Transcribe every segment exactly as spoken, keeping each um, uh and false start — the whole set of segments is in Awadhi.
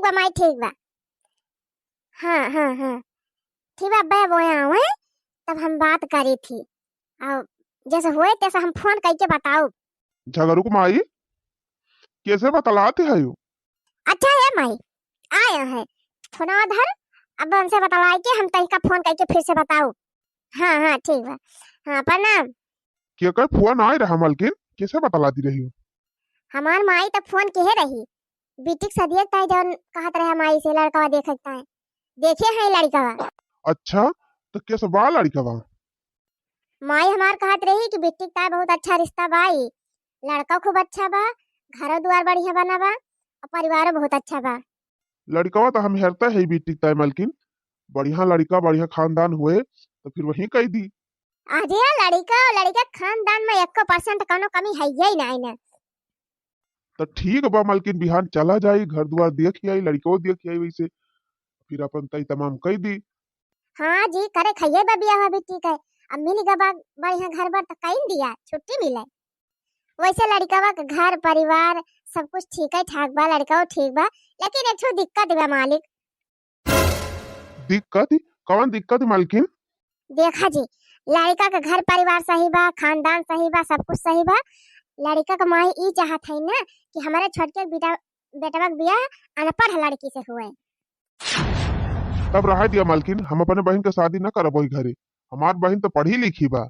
बा माई, ठीक बा। हाँ, हाँ, हाँ। ठीक बा, अब्बे वो आवे, तब हम बात करी थी। और जैसे होए तैसे हम फोन करके बताउब। झगरू के माई, कैसे बतलाते है यू? अच्छा है माई, आए हैं। फोनवा धर, अब उनसे बतलाए के हम तनिका फोन करके फिर से बताउब। हाँ, हाँ, ठीक बा। हाँ, प्रणाम। केकर फोन आए रहा मलकिन, कैसे बतलाती रही हो? हमार माई त फोन किहे रही, बिटिक सदिया ताई जौन कहत रहे माई से लड़कवा देखे के ताई। देखे हैं लड़कवा। अच्छा, तो कैसे बा लड़कवा? माई हमार कहत रही कि बिटिक ताई बहुत अच्छा रिश्ता बा ई, लड़का खूब अच्छा बा, घरो दुआर बढ़िया बना बा, और परिवारो बहुत अच्छा बा। लड़कवा तो हम हेरते है बिटिक ताई मलकिन, बढ़िया लड़का, बढ़िया खानदान हुए, तो फिर वही कह दी। अरे लड़का, लड़का खानदान में एको percent कौनो कमी है ही नहीं ना। तो ठीक बा मलकिन, बिहान चला जाई, घर दुआर देख आई, लड़को देख आई, वैसे फिर अपन तय तमाम कई दी। हाँ जी, करे खइए बा बियाह अभी ठीक है, अब मिल गबा बढ़िया घर बर तो कई दिया, छुट्टी मिले। वैसे लड़कवा के घर परिवार सब कुछ ठीक है ठाक बा, लड़कवा ठीक बा, लेकिन एक ठो दिक्कत बा मालिक। दिक्कत? कौन दिक्कत मलकिन? देखा जी, लड़का के घर परिवार सही बा, खानदान सही बा, सब कुछ सही बा। लड़का के माई ई चाहत है ना कि हमारे छोटके बेटा, बेटवा के बियाह अनपढ़ लड़की से हुए। तब रहे दिया मलकिन, हम अपने बहन के शादी न करब वही घरे। हमार बहन तो पढ़ी लिखी बा।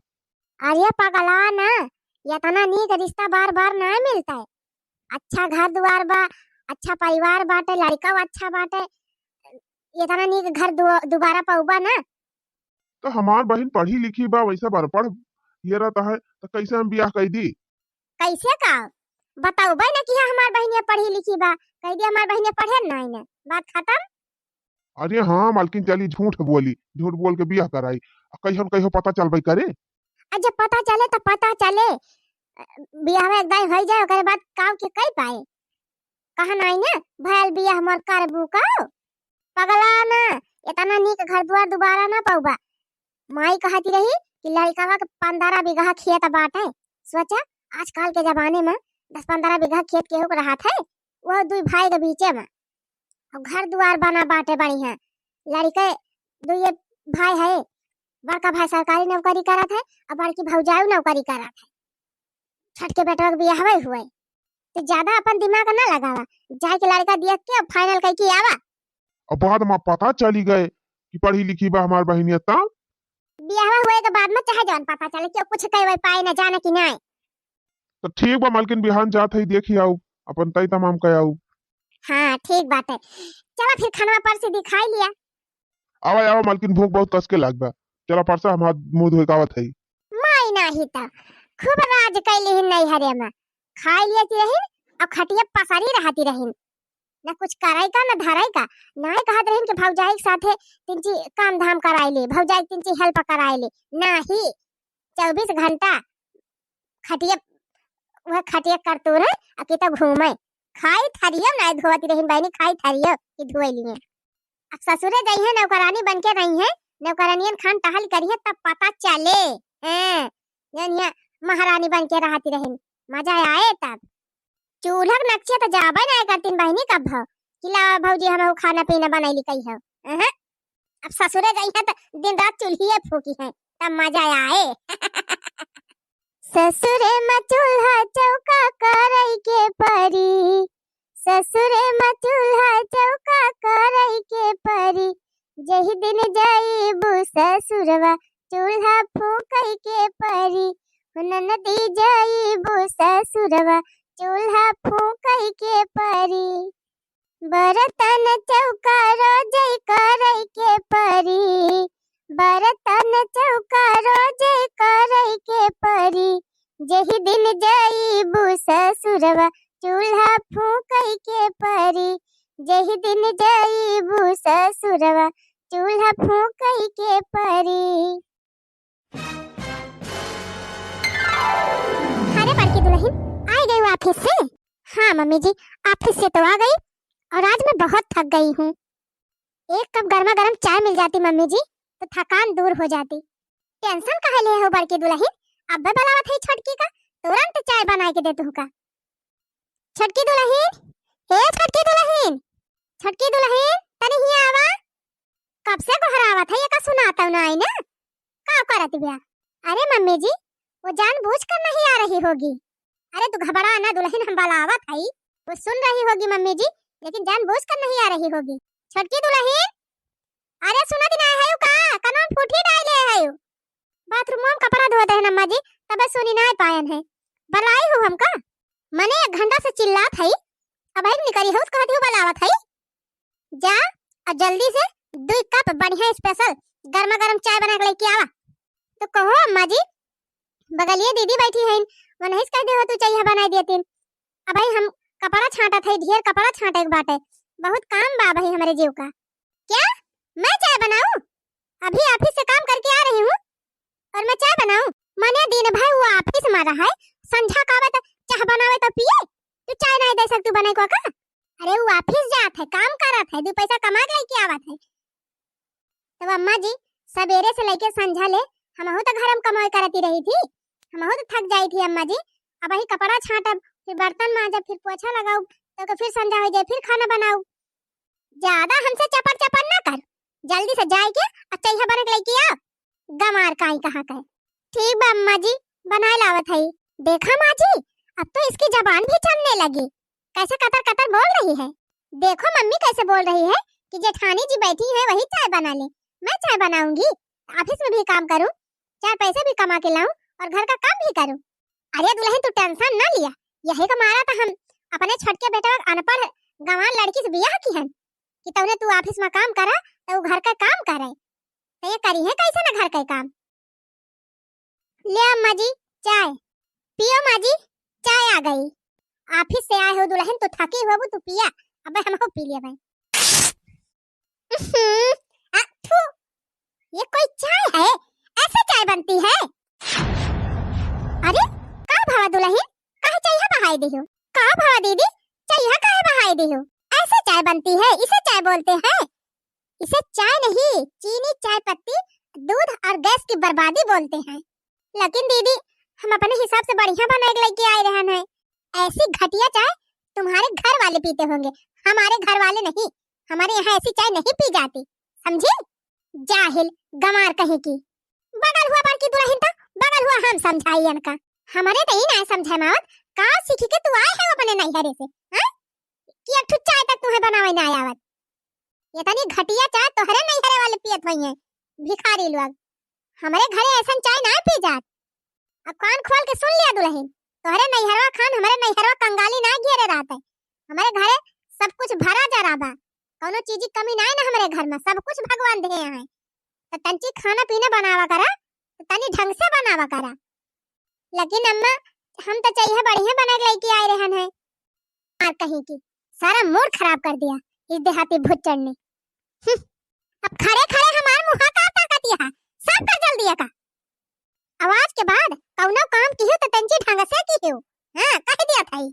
अरे पगला ना, इतना नीक रिश्ता बार बार ना मिलता है। अच्छा घर दुआर बा, अच्छा परिवार बाटे, लड़का अच्छा बाटे, इतना नीक घर दु-, दोबारा पउबा ना। तो हमार बहिन पढ़ी लिखी बा, वैसे बड़ पढ़ ये रहता है, तो कैसे हम बियाह कर दी? कैसे का? बताउबे ना कि हमार बहिनिया पढ़ी लिखी बा, कह दी हमार बहिनिया पढ़े नहीं ने, बात खत्म। अरे हाँ, मालकिन चली झूठ बोली, झूठ बोल के बियाह कराई, आ कहियो न कहियो पता चलबे करे। आ जब पता चले तो पता चले, बियाह एक दाई हो जाए, ओकरे बाद काव के कई पाए। कहा नाई ना, भयल बियाह मोर करबू का? पगला ना, इतना नीक घर दुआर दोबारा ना पउबा। माई कहती रही कि लड़कवा के पन्द्रह बीघा खेत बाटे। सोचा, आजकल के जमाने में दस पन्द्रह बीघा खेत केहू के रहत है, वो दुई भाई के बीचे में। और घर दुआर बना बाटे बढ़िया। लड़के दुइये भाई है, बड़का भाई सरकारी नौकरी करत है और बड़की भौजाऊ नौकरी करत है। छोटके बेटवा के बियाहवे हुए, तो ज्यादा अपन दिमाग ना लगावा, जाए के लड़का देख के final करके आवा। अब बाद में पता चली गए कि पढ़ी लिखी बा हमार बहिनिया, तब? बियाहवा हुए के बाद में चाहे जौन पता चले, क्यों कुछ कहवे पाए ना जाने कि नहीं। तो ठीक बा मालकिन, बिहान जात है, देखी आऊ, अपन तय तमाम कह आऊ। हाँ, ठीक बात है। चला फिर खानवा परसी दी, खाई लिया। आवा, आवा मालकिन, भूख बहुत कस के लाग बा। चला परसा, हम हाथ मुंह धोए के आवत है। माई नाही त खूब राज कैली ही नैहरे में, खाई लियती रहिन और खटिया पसारी रहती रहिन, ना कुछ करे का ना धरे का। नाई कहत रहिन कि भौजाई के साथे तिनची काम धाम कराई ले, भौजाई के तिनची help कराई ले, नाही। चउबीस घंटा खटिया, वह खटिया करतूर है, आ कि तो घूमे। खाई थरियो नाई धोवती रहिन बहिनी, खाई थरियो कि धोए लिए। अब ससुरे जइहे, नौकरानी बन के रही है, नौकरानियन खान टहल करिहे, तब पता चले। हैं, जौन यहाँ महारानी बन के रहती रहिन, मजा आए तब। चूल्हा के नक्शे तो जाबे नाई करतीन बहिनी कब हो कि ला भौजी हम खाना पीना बनैली कही हो। अहं। अब ससुरे जइहे तो दिन रात चूल्हिए फूकी है, तब मजा आए। ससुरे में चूल्हा चौका करई के परी, ससुरे में चूल्हा चौका करई के परी, जही दिन जाइबू ससुरवा चूल्हा फूकई के परी, हो ननदी जाइबू ससुरवा चूल्हा फूकई के परी। बर्तन चौका रोजई करई के परी, बर्तन चौका रोजई करई के परी, जेही दिन जाइबू ससुरवा चूल्हा फूकई के परी, जेही दिन जाइबू ससुरवा चूल्हा फूकई के परी। अरे बड़की दुलहिन, आ गई हो office से? हाँ मम्मी जी, office से तो आ गई और आज मैं बहुत थक गई हूँ। एक कप गर्मा गर्म चाय मिल जाती मम्मी जी, तो थकान दूर हो जाती। Tension काहे ले हो बड़की दुलहिन, अब्बे बुलावत है छोटकी का, तुरंत चाय बनाए के दे तुहका। छोटकी दुलहिन, हे छोटकी दुलहिन, छोटकी दुलहिन, तनी हियाँ आवा। कब से गोहरावत है, एका सुनात नाई ना? का करत बिया? अरे मम्मी जी, वो जानबूझकर नहीं आ रही होगी। अरे तू घबरा ना दुलहिन, हम बलावत हई। वो सुन रही होगी मम्मी जी, लेकिन जानबूझकर नहीं आ रही होगी। छोटकी दुलहिन, अरे सुनत नाई है का? कनवा में फूटी डाले है। बाथरूम में कपड़ा धोत है अम्मा जी, तबे सुनी नाई पायन है। बलाई हो हमका? मने एक घंटा से चिल्लात हई, अबहिन निकरी हो, कहती हो बलावत हई। जा, और जल्दी से दुई कप बढ़िया special गर्मा गर्म चाय बना के लेके आवा। तो कहो अम्मा जी, बगलिए दीदी बैठी हैं, वनहिस कह दे हो तू चाय बनाई देतीन। अबही हम कपड़ा छांटत हई, ढेर कपड़ा छांटे के बाटे, बहुत काम बा अबही हमरे जीव का। क्या? मैं चाय बनाऊं? अभी ऑफिस से काम करके आ रही हूँ और मैं चाय बनाऊं? मने दिन भर वो ऑफिस में रहे, संझा का आवत चाह बनावे तो पिए, तू चाय नहीं दे सकतू बनाई को का? अरे वो ऑफिस जात है, काम करत है, दू पैसा कमा के लेके आवत है। तब अम्मा जी, सबेरे से लेके संझा ले हमहू तो घर में कमाई करती रही थी, हमहू तो थक जाई थी अम्मा जी। अबही कपड़ा छांटब, फिर बर्तन मांजब, फिर पोछा लगाऊ, तो के फिर संझा हो जाए, फिर खाना बनाऊ। ज्यादा हमसे चपर चपर ना कर, जल्दी से जाए के और चैहा बने के लेके आ, गमार काई कहाँ का है। ठीक बा अम्मा जी, बनाए लावत हई। देखा माँ जी, अब तो इसकी जबान भी चलने लगी, कैसे कतर कतर बोल रही है। देखो मम्मी कैसे बोल रही है कि जेठानी जी बैठी है वही चाय बना ले, मैं चाय बनाऊंगी, ऑफिस में भी काम करूं, चार पैसे भी कमा के लाऊं और घर का काम भी करूं। अरे दुलहिन तू टेंशन ना लिया, यही का मारा तो हम अपने छोटके बेटा का अनपढ़ गंवार लड़की से बियाह किहन कि तौने तू ऑफिस में काम करा तो वो घर का काम करे, तो ये करी है कैसे ना घर का काम। ले अम्मा जी चाय, पियो माँ जी, चाय आ गई। ऑफिस से आए हो दुलहिन, तू थकी हो, तू पिया, अब हम हो पी लिया भाई। उहुं, आ, थू, ये कोई चाय है? ऐसे चाय बनती है? अरे, का भवा दुलहिन, काहे चाय बहाई दिहो? का भवा दीदी, चाय काहे बहाई दिहो? ऐसे चाय बनती है, इसे चाय बोलते हैं? इसे चाय नहीं, चीनी, चाय पत्ती, दूध और गैस की बर्बादी बोलते हैं। लेकिन दीदी, हम अपने हिसाब से बढ़िया बना के लेके आए रहन हैं। ऐसी घटिया चाय तुम्हारे घर वाले पीते होंगे, हमारे घर वाले नहीं। हमारे यहाँ ऐसी चाय नहीं पी जाती, समझी? जाहिल, गंवार कहीं की। बगल हुआ बड़की दुलहिन तो, बगल हुआ हम समझाई इनका। हमरे तो ई ना समझे मावत, का सीखी के तू आए है अपने नैहरे से, हाँ? कि एक ठो चाय तक तुम्हें बनावे ना आवत। ये तनी घटिया चाय तोहरे नैहरे वाले पियत होइहैं, भिखारी लोग। हमरे घरे ऐसन चाय ना पी जात। अब कान खोल के सुन लिया दुलहिन, तोहरे नैहरवा खान हमरे नैहरवा कंगाली ना घेरे रहत है। हमरे घरे सब कुछ भरा जरा बा, कौनो चीज की कमी ना है ना हमरे घर में, सब कुछ भगवान दे हैं। तो तंची खाना पीना बनावा करा, तो तनी ढंग से बनावा करा। लेकिन अम्मा, हम तो चाय बढ़िया बना के लेके आए रहन हैं। मार कहीं की, सारा मूड खराब कर दिया इस देहाती भुच्चड़ ने। हम्म, अब खड़े खड़े हमार मुँह का ताकत यहाँ साफ कर जल दिया का। आवाज के बाद कौनो काम किहो तो तंची ढंग से किहो। हाँ, कह दिया था ही।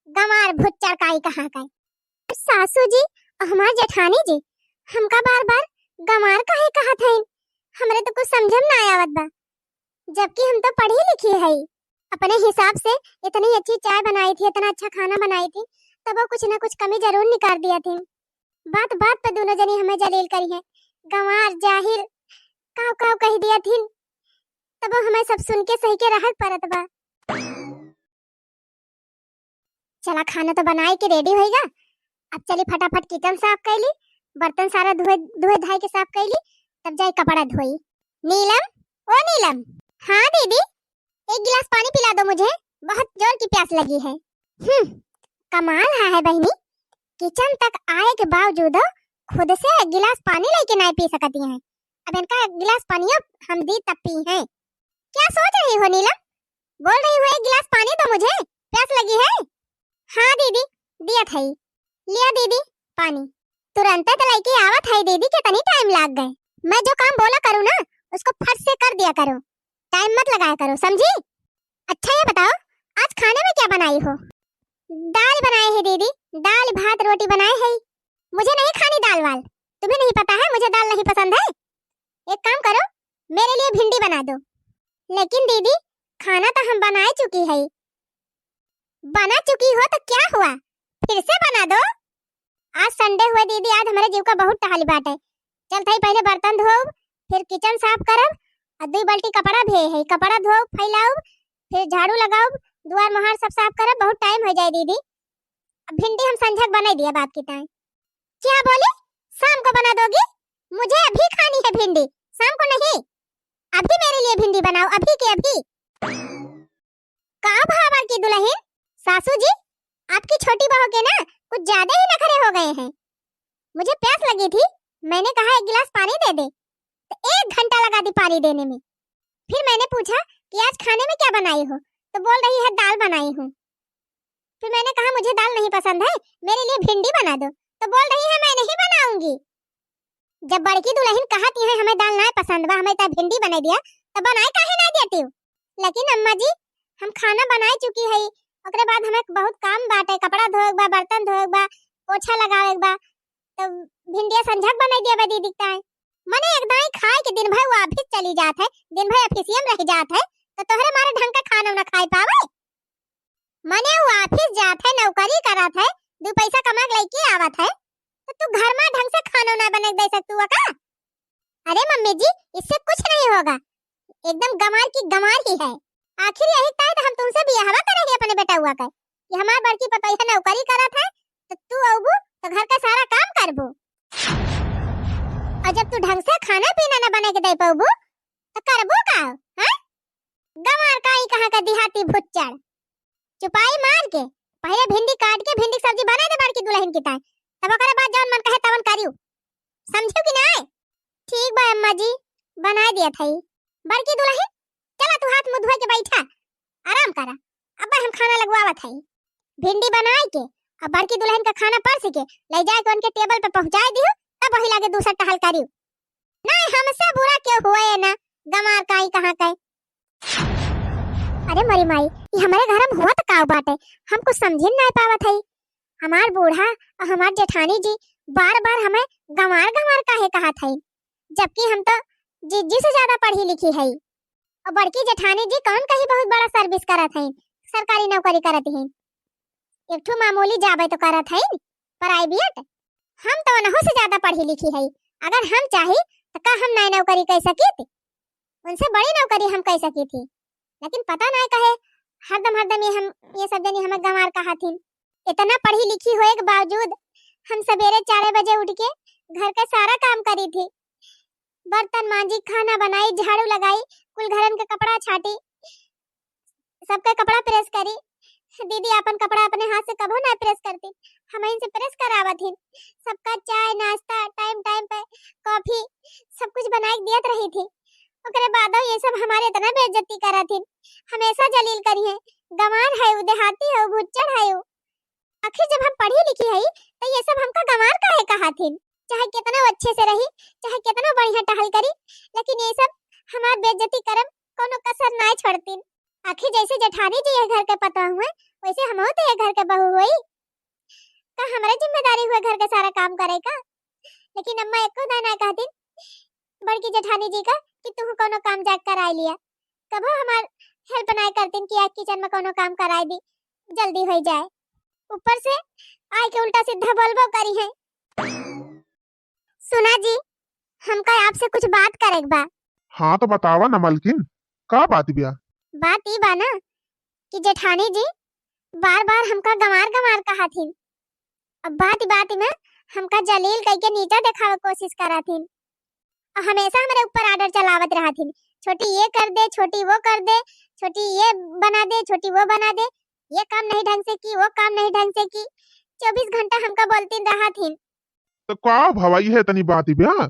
गंवार भुच्चड़ काई कहाँ का। सासू जी, हमार जेठानी जी, हमका बार बार गंवार काहे कहत हईन? हमरे तो कुछ समझे में ना आवत बा, जबकि हम तो पढ़ी लिखी हई। अपने हिसाब से इतनी अच्छी चाय बनाई थी, इतना अच्छा खाना बनाई थी, तब वो कुछ ना कुछ कमी जरूर निकाल दिया थी। बात बात पे दोनों जनी हमें जलील करी है, गंवार, जाहिल, काव काव कह दिया थी, तब वो हमें सब सुन के सही के रहत परत बा। चला, खाना तो बनाए के रेडी होइगा। अब चली फटाफट किचन साफ कर ली, बर्तन सारा धोए, धोए धाए के साफ कर ली, तब जाए कपड़ा धोई। नीलम, ओ नीलम। हाँ दीदी। एक गिलास पानी पिला दो मुझे, बहुत जोर की प्यास लगी है। हम्म, कमाल है, है बहिनी, किचन तक आए के बावजूद खुद से एक गिलास पानी लेके नहीं पी सकती हैं। अब इनका एक गिलास पानियो हम दी तब पी हैं। क्या सोच रही हो नीलम? बोल रही हूँ, एक गिलास पानी दो मुझे, प्यास लगी है। हाँ दीदी, दिया था ही। लिया दीदी, पानी। तुरंत तो लेके आवत है दीदी, कितनी टाइम लाग गए। मैं जो काम बोला करूँ ना, उसको फट से कर दिया करो, टाइम मत लगाया करो, समझी? अच्छा ये बताओ, आज खाने में क्या बनाई हो? दाल बनाए है दीदी, दाल भात रोटी बनाए है। मुझे नहीं खानी दाल वाल, तुम्हें नहीं पता है मुझे दाल नहीं पसंद है। एक काम करो, मेरे लिए भिंडी बना दो। लेकिन दीदी, खाना तो हम बनाए चुकी है। बना चुकी हो तो क्या हुआ, फिर से बना दो। आज Sunday हुए दीदी, आज हमरे जीव का बहुत टहल बाटे। चलत हई पहिले बर्तन धोउब, फिर kitchen साफ करब, अउर दुइ बाल्टी कपड़ा भी है, कपड़ा धोउब, फैलाउब, फिर झाड़ू लगाउब, दुआर मोहार सब साफ करब, बहुत time होइ जाए दीदी। अब भिंडी हम संझक बनाई दिया बाप की ताई। क्या बोली? शाम को बना दोगी? मुझे अभी खानी है भिंडी, शाम को नहीं। अभी मेरे लिए भिंडी बनाओ, अभी के अभी। का भा बड़की दुलहिन, सासू जी, आपकी छोटी बहू के ना कुछ ज्यादा ही नखरे हो गए हैं। मुझे प्यास लगी थी, मैंने कहा एक गिलास पानी दे दे, तो एक घंटा लगा दी पानी देने में। फिर मैंने पूछा कि आज खाने में क्या बनाई हो, तो बोल रही है दाल बनाई हूँ। फिर मैंने कहा मुझे दाल नहीं पसंद है, मेरे लिए भिंडी बना दो, तो बोल रही है मैं नहीं बनाऊंगी। जब बड़की दुलहिन कहत हैं हमें दाल नाय पसंद बा, हमें त भिंडी बनाई दिया, तो बनाए काहे नाय देती हो? लेकिन अम्मा जी, हम खाना बनाए चुकी है, ओकरे बाद हमें बहुत काम बाटे, कपड़ा धोए के बा, बर्तन धोए के बा, पोछा लगावे के बा, तो भिंडिया संझक बनाई दिया बा दीदी के ताई। मने एक दाई खाए के दिन भर वो office चली जात है, दिन भर office में रह जात है, तो तोहरे मारे ढंग का खाना ना खाए पावे। मने वो office जात है, नौकरी करत है, दू पैसा कमा के लइके आवत है, तो तू घर में ढंग से खाना ना बने के दे सकतू का? अरे मम्मी जी, इससे कुछ नहीं होगा, एकदम गंवार की गंवार ही है। आखिर यही ताई तो हम तुमसे बियाहवा करे ही अपने बेटउआ के, कि हमार बड़की पतोहिया नौकरी करत है, तो तू अउबू तो घर का सारा काम करबू, और जब तू ढंग से खाना पीना न बने के दे पउबू, तो करबू का? हाँ, गंवार का ई कहाँ का देहाती भुच्चड़। चुपाई मार के पहिले भिंडी काट के भिंडी के सब्जी बनाए दे बड़की दुलहिन की ताई, तब ओकरे बाद जौन मन कहे तवन करियो, समझियो कि नाय? ठीक बा अम्मा जी, बनाए दिया थाई। बड़की दुलहिन, चला तू हाथ मुँह धोए के बैठा, आराम करा, अब हम खाना लगवावत हई। भिंडी बनाए के अब बड़की दुलहिन का खाना परस के ले जाए के उनके table पे पहुँचाए दियो, तब वही लागे दूसर टहल करियो। नाय, हमसे बुरा क्यों हुए ना, गंवार काई कहाँ के। अरे मरी माई, ये हमारे घर में हुआ तो का बाटे, हम कुछ समझिन नाय पावत हई। हमार बूढ़ा और हमार जेठानी जी बार बार हमें गंवार गंवार काहे कहत हई, जबकि हम तो जीजी से ज्यादा पढ़ी लिखी हई। और बड़की जेठानी जी कौन कहीं बहुत बड़ा service करत हई, सरकारी नौकरी करत हई, एक ठो मामूली जाबे तो करत हई private, हम तो उनहू से ज्यादा पढ़ी लिखी हई। अगर हम चाही तो का हम नाय नौकरी कर सकित? उनसे बड़ी नौकरी हम कर सकी थी, लेकिन पता नाय कहे हरदम हरदम ये हम, ये सब जनी हमें गंवार कहा थी। इतना पढ़ी लिखी होए के बावजूद हम सवेरे चार बजे उठ के घर का सारा काम करी थी, बर्तन मांजी, खाना बनाई, झाड़ू लगाई, कुल घरन के कपड़ा छाटी, सबके कपड़ा press करी। दीदी आपन कपड़ा अपने हाथ से कभो ना press करती, हम इनसे press करावत हिन। सबका चाय नाश्ता time time पे, coffee, सब कुछ बनाए के दियत रही थी। ओकरे बादो ये सब हमारे इतना बेइज्जती करत हिन, हमेशा जलील करी हैं। गंवार है उ, देहाती है उ, भुच्चड़ है उ। आखिर जब हम पढ़ी लिखी हई, तो ये सब हमका गंवार काहे कहा थिन? चाहे कितना अच्छे से रही, चाहे कितना बढ़िया टहल करी, लेकिन ये सब हमार बेइज्जती करम कौनो कसर नाय छोड़तीन। आखिर जैसे जेठानी जी ये घर के पतोह हुए, वैसे हमहू तो ये घर के बहू होई। का हमरे जिम्मेदारी हुए घर के सारा काम करे का? लेकिन अम्मा एको दाना कहतीन बड़की जेठानी जी का कि तू कौनो काम जाके कराई लिया। कभो हमार help नाय करतीन कि आज kitchen में कौनो काम कराई दी, जल्दी हो जाए। ऊपर से आए के उल्टा सीधा बोलबो करी हैं। सुना जी, हमका आपसे कुछ बात करे के बा। हाँ तो बतावा ना मलकिन, का बात बिया? बात ई बा ना कि जेठानी जी बार बार हमका गंवार गंवार कहा थिन। अब बात बात में हमका जलील कइके नीचा देखावे के कोशिश करा थिन। और हमेशा हमरे ऊपर order चलावत रहा थिन, छोटी ये कर दे, छोटी वो कर दे, छोटी ये बना दे, छोटी वो बना दे, ये काम नहीं ढंग से की, वो काम नहीं ढंग से की, चउबीस घंटा हमका बोलतीन रहा थिन। तो का भवा, ये है तनी बात बिया,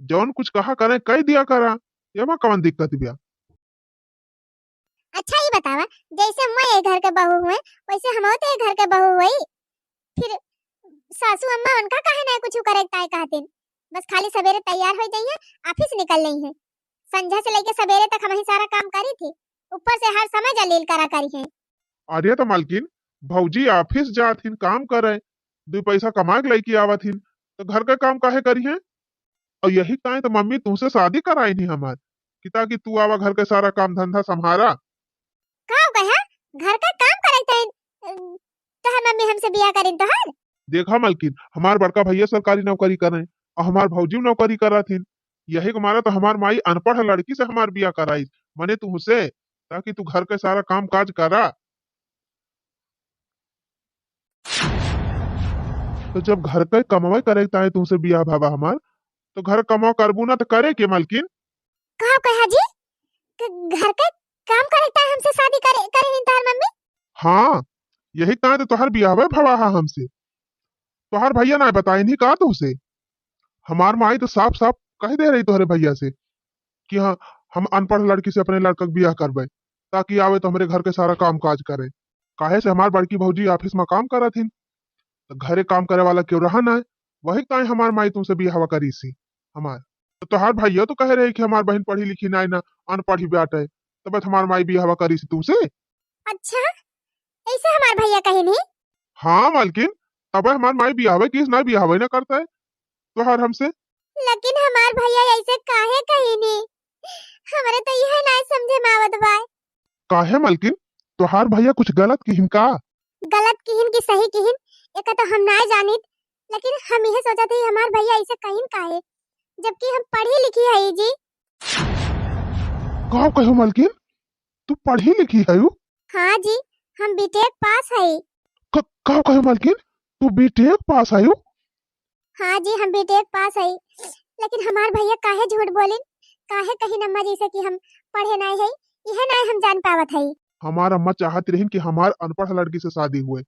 जौन कुछ कहा करे कह दिया करा, एमा कौन दिक्कत बिया? अच्छा ये बतावा, जैसे मैं ये घर के बहू हुए, वैसे हम तो ये घर के बहू हुई। फिर सासू अम्मा उनका काहे ना कुछ करे ताय कहतीन, बस खाली सवेरे तैयार हो जाइए, office निकल रही हैं। संझा से लेके सवेरे तक हम ही सारा काम करी थी, ऊपर से हर समय जलील करा करी हैं। अरे तो मलकिन, भौजी office जात हिन काम करे, दू पैसा कमा के लेके आवत हिन, तो घर का काम काहे करी हैं? और यही ताय तो मम्मी तुमसे शादी कराई नहीं हमार, कि ताकि तू आवा घर के सारा काम धंधा संभारा। का कहा? घर का काम करे ताय, अम, तोहर मम्मी हमसे बियाह करिन तोहर? देखा मलकिन, हमार बड़का भइया सरकारी नौकरी करें अउर हमार भौजी नौकरी करत हिन। यही के मारे तो हमार माई अनपढ़ लड़की से हमार बियाह कराइस, मने तुहसे, ताकि तू घर के सारा काम काज करा। तो जब घर के कमवे करे के ताई तुहसे बियाह भवा हमार, तो घर कमवा करबू ना तो करे के मलकिन? का कहा जी? क-, घर के काम करे के ताई हमसे शादी करे, करे हिन तोहार मम्मी? हाँ, यही ताई तो तोहार बियाहवे भवा हा हमसे। तोहार भइया ना बताइन ही का तुहसे? हमार माई तो साफ साफ कह दे रही तोहरे भइया से कि हाँ, हम अनपढ़ लड़की से अपने लड़का के बियाह करबे, ताकि आवे तो हमरे घर के सारा काम काज करे। काहे से हमार बड़की भौजी office में काम करत हिन, तो घरे काम करे वाला केहू रहा ना, वही ताई हमार माई तुहसे बियाहवा करीसी हमार। तो तोहार भइया तो कह रहे कि हमार बहिन पढ़ी लिखी नाई ना, अनपढ़ी बाटे, तब हमार माई बियाहवा करीसी तुहसे। अच्छा, ऐसे हमार भइया कहिन ही? हाँ मलकिन, तब हमार माई बियाहवे किस ना बियाहवे ना करता है तोहार हमसे। लेकिन हमार भइया ऐसे काहे कहिन ही? हमरे तो यह ना समझे में आवत बा। काहे मलकिन, तोहार भइया कुछ गलत किहिन का? गलत किहिन कि सही किहिन, एका तो हम ना जानित, लेकिन हम यह सोचत ही हमार भइया ऐसे कहिन काहे, जबकि हम पढ़ी लिखी हई जी। का कहो मलकिन, तू पढ़ी लिखी हयू? हाँ जी, हम बीटेक पास हई। क-, का कहो मलकिन, तू बीटेक पास हयू? हाँ जी, हम बीटेक पास हई, लेकिन हमार भइया काहे झूठ बोलिन, काहे कहिन अम्मा जी से कि हम पढ़े नाई हई, इहे नाई हम जान पावत हई। हमार अम्मा चाहत रहिन कि हमार अनपढ़ लड़की से शादी हुए,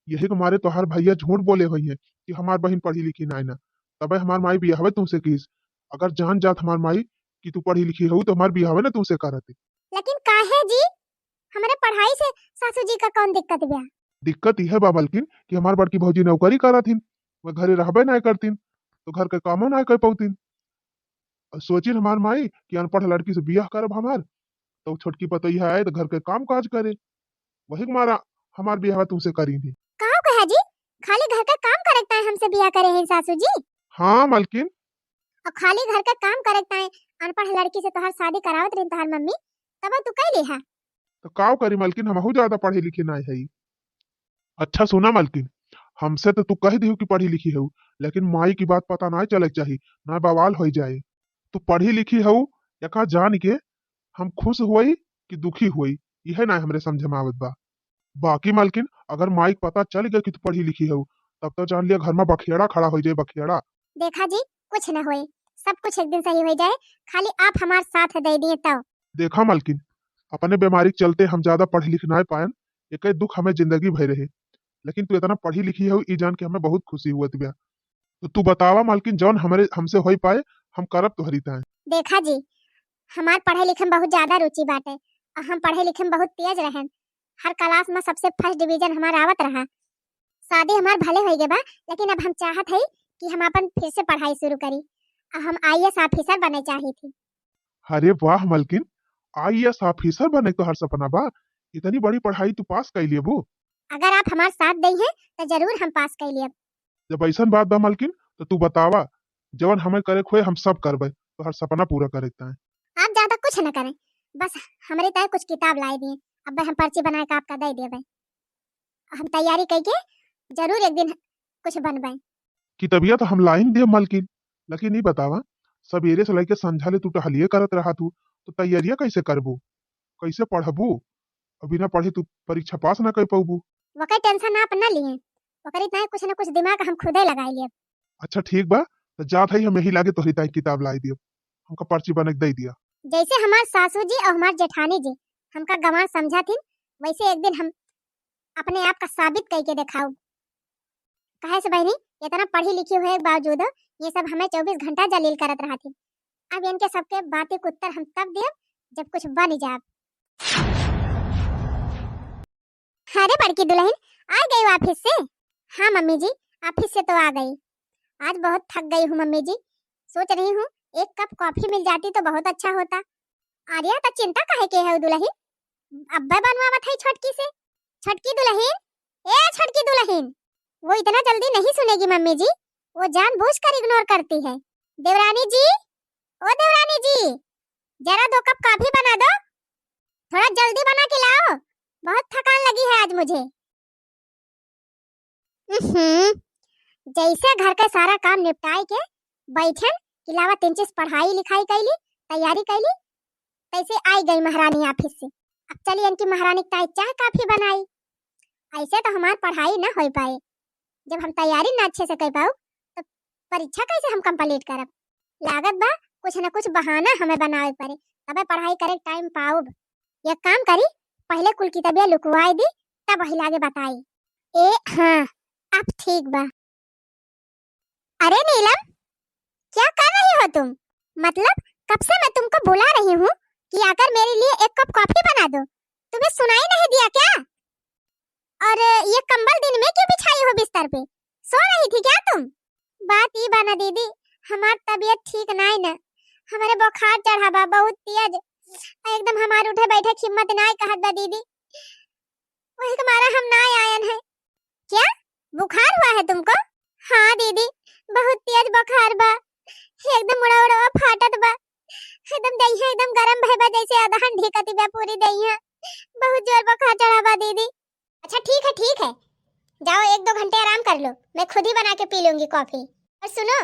यही के मारे तोहार भइया झूठ बोले होइहें कि हमार बहिन पढ़ी लिखी नाई ना, तबे हमार माई बियाहवे तुमसे किस। अगर जान जात हमार माई कि तू पढ़ी लिखी हऊ तो हमार बियाहवे ना तुमसे करते। लेकिन काहे जी, हमरे पढ़ाई से सासू जी का कौन दिक्कत बा? दिक्कत यह बा मलकिन कि हमार बड़की भौजी नौकरी करत हिन, वह घरे रहबे ना करतीन, तो घर के कामो ना कर पौतीन। और सोचिन हमार माई कि अनपढ़ लड़की से बियाह करब हमार, तो छोटकी पतोहिया आए तो घर के काम काज करे, वही के मारा हमार बियाह तुमसे करीन ही। का कहा जी, खाली घर का काम करे के ताई हमसे बियाह करे हैं सासू जी? हाँ मलकिन। और खाली घर का काम करे के ताई अनपढ़ लड़की से तोहार शादी करावत रही तोहार मम्मी, तब तू कह लिहा। तो काव करी मलकिन, हमहू ज्यादा पढ़े लिखे नाई हई। अच्छा सुना मलकिन, हमसे तो तू कह दिहू कि पढ़ी लिखी हऊ, लेकिन माई की बात पता नाई चले के चाही, ना बवाल होई जाए। तू पढ़ी लिखी हऊ, एका जान के हम खुश होई कि दुखी होई, यह ना हमरे समझ में आवत बा। बाकी मलकिन, अगर माई के पता चल गया कि तू पढ़ी लिखी हऊ, तब तो जान लिया घर में बखेड़ा खड़ा हो जाए, बखेड़ा। देखा जी, कुछ न होए, सब कुछ एक दिन सही हो जाए, खाली आप हमार साथ दे दिए तब। देखा मलकिन, अपने बीमारी के चलते हम ज्यादा पढ़ लिख ना पाएन, एक दुख हमें जिंदगी भर रहे, लेकिन तू इतना पढ़ी लिखी हऊ, ई जान के हमें बहुत खुशी हुआ बा। तो तू बतावा मलकिन, जौन हमरे, हमसे होई पाए, हम करब तोहरी ताए। देखा जी, हमार पढ़े लिखे में बहुत ज्यादा रुचि बाटे और हम पढ़े लिखे में बहुत तेज रहेन। हर क्लास में सबसे फर्स्ट डिवीजन हमार आवत रहा। शादी हमार भले होई गए बा, लेकिन अब हम चाहत हई कि हम अपन फिर से पढ़ाई शुरू करी और हम आईएएस ऑफिसर बने चाही थी। अरे वाह मलकिन, आईएएस ऑफिसर बने तोहर सपना बा? इतनी बड़ी पढ़ाई तू पास कर लेबू? अगर आप हमार साथ दई हैं तो जरूर हम पास कर लेब। जब ऐसन बात बा मलकिन, तो तू बतावा, जवन हमें करे के होए हम सब करबे, तोहर सपना पूरा करे के ताए। आप ज्यादा कुछ न करें, बस हमरे ताए कुछ किताब लाई दिए, अब हम पर्ची बना के आपका दे देबे। हम तैयारी करके जरूर एक दिन कुछ बनबे। कितबिया तो हम लाइन देब मलकिन, लेकिन ई बतावा, सबेरे से लेके संझा ले तू टहलिए करत रहा तू, तो तैयारियां कैसे करबू, कैसे पढ़बू? और बिना पढ़े तू परीक्षा पास ना कर पौबू। ओकर टेंशन आप ना लिए, ओकरी ताए कुछ ना कुछ दिमाग हम खुदे लगाई लेब। अच्छा ठीक बा, तो जात हई हम यही लागे तोहरी ताई किताब लाई दियब, हमका पर्ची बना के दे दिया। जैसे हमार सासू जी और हमार जेठानी जी हमका गंवार समझा थिन, वैसे एक दिन हम अपने आप का साबित करके दिखाऊ। काहे से बहनी, इतना पढ़ी लिखी होए के बावजूद ये सब हमें चउबीस घंटा जलील करत रहा थी। अब इनके सबके बातें के उत्तर हम तब देब जब कुछ बन जाब। अरे बड़की दुल्हन, आ गई ऑफिस से? हाँ मम्मी जी, ऑफिस से तो आ गई। आज बहुत थक गई हूँ मम्मी जी, सोच रही हूँ एक कप कॉफी मिल जाती तो बहुत अच्छा होता। अरे तो चिंता काहे के है दुल्हन, अब्बे बनवावत है छोटकी से। छोटकी दुल्हन, ए छोटकी दुल्हन, वो इतना जल्दी नहीं सुनेगी मम्मी जी, वो जानबूझकर इग्नोर करती है। देवरानी जी, ओ देवरानी जी, जरा दो कप कॉफी बना दो, थोड़ा जल्दी बना के लाओ, बहुत थकान लगी है आज मुझे। उहुं, जैसे घर के सारा काम निपटाए के बैठन कि लावा तीन चीज पढ़ाई लिखाई कैली, तैयारी कैली, तैसे आई गई महारानी office से। अब चली इनकी महारानी के ताई चाह काफी बनाई। ऐसे तो हमार पढ़ाई ना हो पाए, जब हम तैयारी ना अच्छे से कर पाऊ तो परीक्षा कैसे हम complete करब? लागत बा कुछ न कुछ बहाना हमें बनावे पड़े, तबे पढ़ाई करे के time पाउब। एक काम करी, पहले कुल किताबिया लुकवाए दी, तब वही लागे बताई। ए हाँ, अब ठीक बा। अरे नीलम, क्या कर रही हो तुम? मतलब कब से मैं तुमको बुला रही हूँ कि आकर मेरे लिए एक कप कॉफी बना दो, तुम्हें सुनाई नहीं दिया क्या? और ये कंबल दिन में क्यों बिछाई हो बिस्तर पे? सो रही थी क्या तुम? बात ई बा ना दीदी, हमार तबीयत ठीक नाई ना, हमारे बुखार चढ़ा बा बहुत तेज, एकदम हमार उठे बैठे के हिम्मत नाई कहत बा दीदी, वही के मारा हम नाई आयन है। क्या बुखार हुआ है तुमको? हाँ दीदी, बहुत तेज बुखार बा, एकदम मुड़ा उड़ा फाटत बा, एकदम देहिया एकदम गरम भय बा, जैसे अदहन ढीकती बा पूरी देहिया, बहुत जोर बुखार चढ़ा बा दीदी। अच्छा ठीक है, ठीक है, जाओ एक दो घंटे आराम कर लो, मैं खुद ही बना के पी लूंगी कॉफी। और सुनो,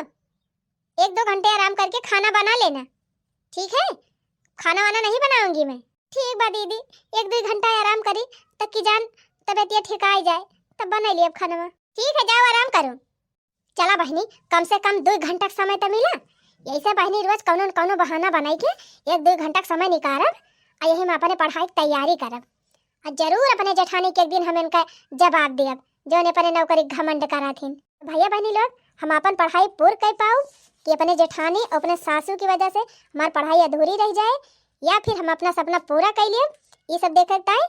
एक दो घंटे आराम करके खाना बना लेना, ठीक है? खाना वाना नहीं बनाऊंगी मैं। ठीक बा दीदी, एक दो घंटा आराम करी, तब की जान तबीयतिया ठिकाई जाए, तब बना ली अब खाना। ठीक है, जाओ आराम करो। चला बहिनी, कम से कम दो घंटा के समय तो मिला, यही से बहिनी रोज कौनो न कौनो बहाना बनाई के एक दो घंटा के समय निकारब, आ यही में अपने पढ़ाई के तैयारी करब। आ जरूर अपने जेठानी के एक दिन हम इनका जवाब देब, जौन अपने नौकरी के घमंड कराथिन। भैया बहिनी लोग, हम अपन पढ़ाई पूर कर पाऊ कि अपने जेठानी और अपने सासू की वजह से हमार पढ़ाई अधूरी रह जाए या फिर हम अपना सपना पूरा कर लिए, ये सब देखे ताई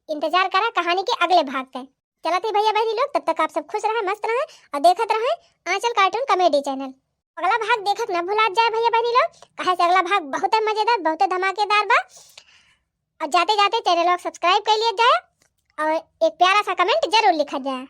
इंतजार करा कहानी के अगले भाग के। चलत ही भैया बहिनी लोग, तब तक आप सब खुश रहे, मस्त रहे और देखत रहे आंचल cartoon comedy channel। अगला भाग देखक न भुलात जाए भैया बहिनी लोग, काहे से अगला भाग बहुत मजेदार, बहुत धमाकेदार बा। और जाते जाते channel को subscribe कर लिया जाए और एक प्यारा सा comment जरूर लिखा जाए।